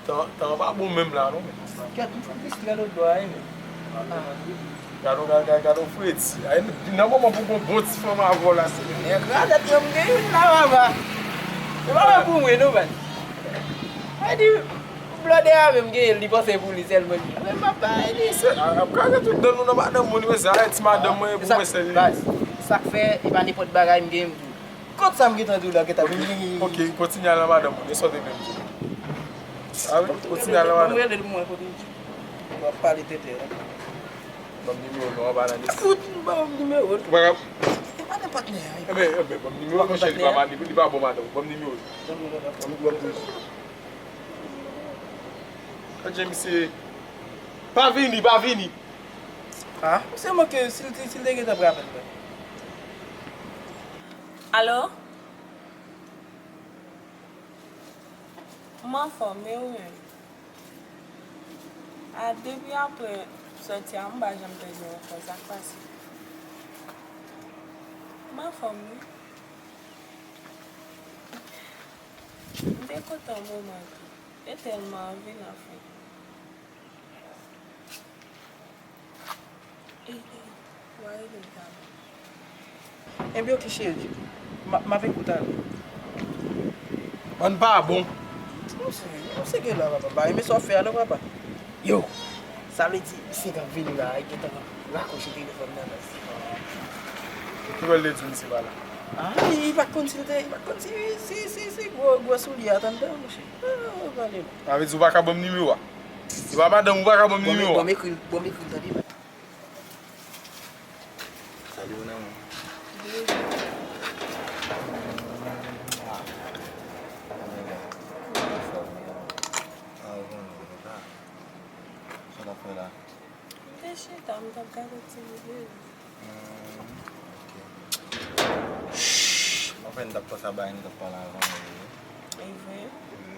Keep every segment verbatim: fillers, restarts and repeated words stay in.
Tan, tan an pa bon menm la, non, men. Kèt, m fout distrè lòt bò a, wi, men. Gade, gade, gade, gade, fredi. Ay, nan moman pou gon bon ti fanm avè w la, se. Men krazèt, men m gen youn la, papa. Se pa mwen pou mwen, non, baz. Ay, di, blòdè a menm gen, li panse pou li sèlman, li. Mwen, papa, ay, di, se. A, ap kraze tout dan nou nan madanm moun, men se a ti madanm mwen pou mwen sèl. Baz, sa k fè, e pa nenpòt bagay m gen, m di w. Kot sa m gentan di w la, gentan vini. Ok, kontinye al nan madanm ou, e sa w te vle m di w. A wi, kontinye al nan madanm ou. Ban m rele l pou mwen, kote l di. W ap pale tenten, hein. Ban m nimewo l non, anba nan desann. Fout, ban m nimewo l. Ou pa ka. E pa nan patnè a, e. Enben, enben, ban m nimewo l, monchè, li pa, li pa bon madanm ou. Ban m nimewo l. Ban m nimewo l. Gad jan misye pa vini, pa vini. Ah, misye manke, si l te, si l te gentan pral avè l, mwen. Alo? M anfòm, e ou menm? A, depi apre sòti a, m pa janm tande w ankò, sa k pase? M anfòm, wi. M te kontan moman tou. E tèlman anvi l, anfen. Ebyen, w a rele l talè. Ebyen, oke, cheri. M a, m ap ekoute ale. Bann pa bon. Yon se, yon se gen la, papa. M pa renmen sa w fè a, non, papa. Yo! Sa vle di, misye k ap vini la, li gentan rakwoche telefòn nan, baz. Ki wè l te di misye pa la? Ah, li pa t konn si l te, li pa t konn si, si, si, si gwo, gwo soulye a t anndan, monchè. Ah, pale non. Sa vle di ou pa ka ban m nimewo a? Se pa madanm ou pa ka ban m nimewo a? Bon, m ekri l, bon, m ekri l, tande, baz. Salut, mon amour. Ah. Ah, ou konnen, sa. Sa w ap fè la? M te chita, m t ap gade ti videyo. Hmm, ok. Chut! Anfen, m t ap panse a bagay nou t ap pale avan yo. E vre? Wi.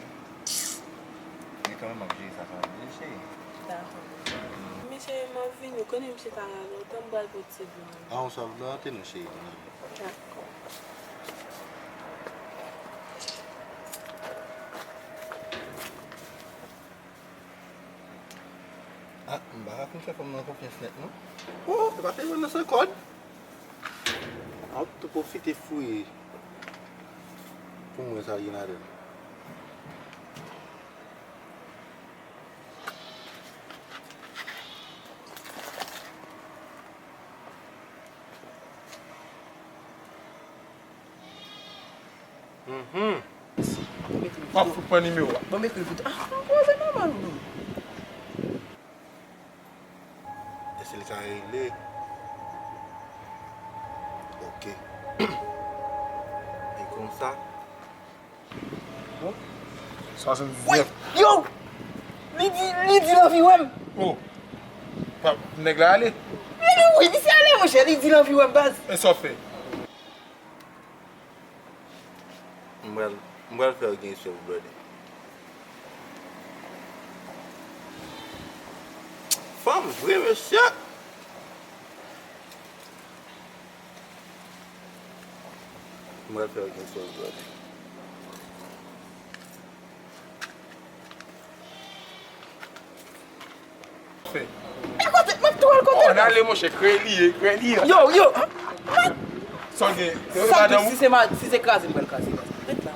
Men kanmenm, m ap jere sa, sa vle, cheri. Dakò. Men cheri, m ap vini. Ou konnen m chita la lontan, m pral pote ti dlo. Ah, ou sòf dlo a, te non, cheri. Dakò. Ah, m pa ka fin fè fanm nan konfyans nèt, non. Oh, se pa te jwenn nan san kòd. Ah, ou tou pwofite fouye pou m wè sa gen ladan l. Mhm. W ap fout pran nimewo a. Bon, m ekri l pou tande. Ah, non, se nòmal, wi. Èske l ka rele? Ok. E konsa. Bon. Swasanndiznèf. Yo! Li di, li di l anvi wè m. Oh. Pa, nèg la ale? Li di wi, misye ale, monchè, li di l anvi wè m, baz. E sa w fè? M pral, m pral fè w gen sèl, brother. Fanm vre, mesye! M pral fè w gen sèl, brother. Fè. E kote, m ap tou al kote l. Ann ale, monchè, kreye li ye, kreye li ye. Yo, yo. Sa w gen? Sa tou, si se ma-, si se kraze m pral kraze, baz. Ret la,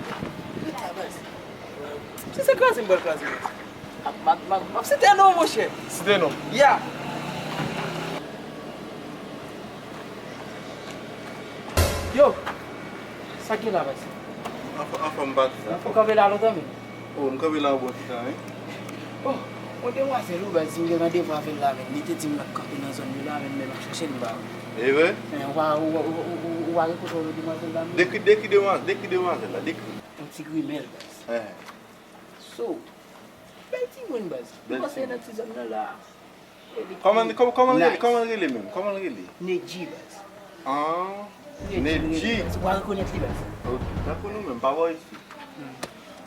ret la, baz. Si se kraze m pral kraze, baz. M ap, m ap, m ap, m ap site non, monchè. Site non. Ya. Yo, sa k gen la, baz? Anfò-, anfòm, baz. Ou kanpe la lontan, men? Oh, m kanpe la yon bon ti tan, wi. Oh, yon demwazèl, wi, baz, m gen randevou avè l la, men. Li te di m l ap kanpe nan zòn yo la, men, men m ap chèche l, m pa wè. E vre? Men, ou pa, ou, ou pa rekonèt demwazèl la, men? Dekri, dekri demwa-, dekri demwazèl la, dekri. Yon ti grimèl, baz. Eh. So, bèl timoun, baz. Bèl timoun. Li pase nan ti zòn nan la. Kòman, kòman, kòman l rele, kòman l rele menm? Kòman l rele? Nedji, baz. Ah, Nedji. Ou pa rekonèt li, baz? Ok, tankou nou menm, pa bò isit.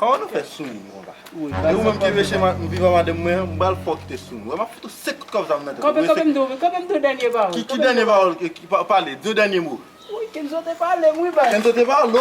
Kòman nou fè sou moun konsa? E ou menm ki veche m viv ak madanm mwen, m pral fè w kite sou moun. Wè, m ap fout ou senk kout kòb sa m nan tèt ou. Kanpe, kanpe m di w, kanpe m di w dènye pawòl. Ki, ki dènye pawòl? Ki, ki pa-, pale, di yon dènye mo. Wi, Kenzo te pale m, wi, baz. Kenzo te pale w?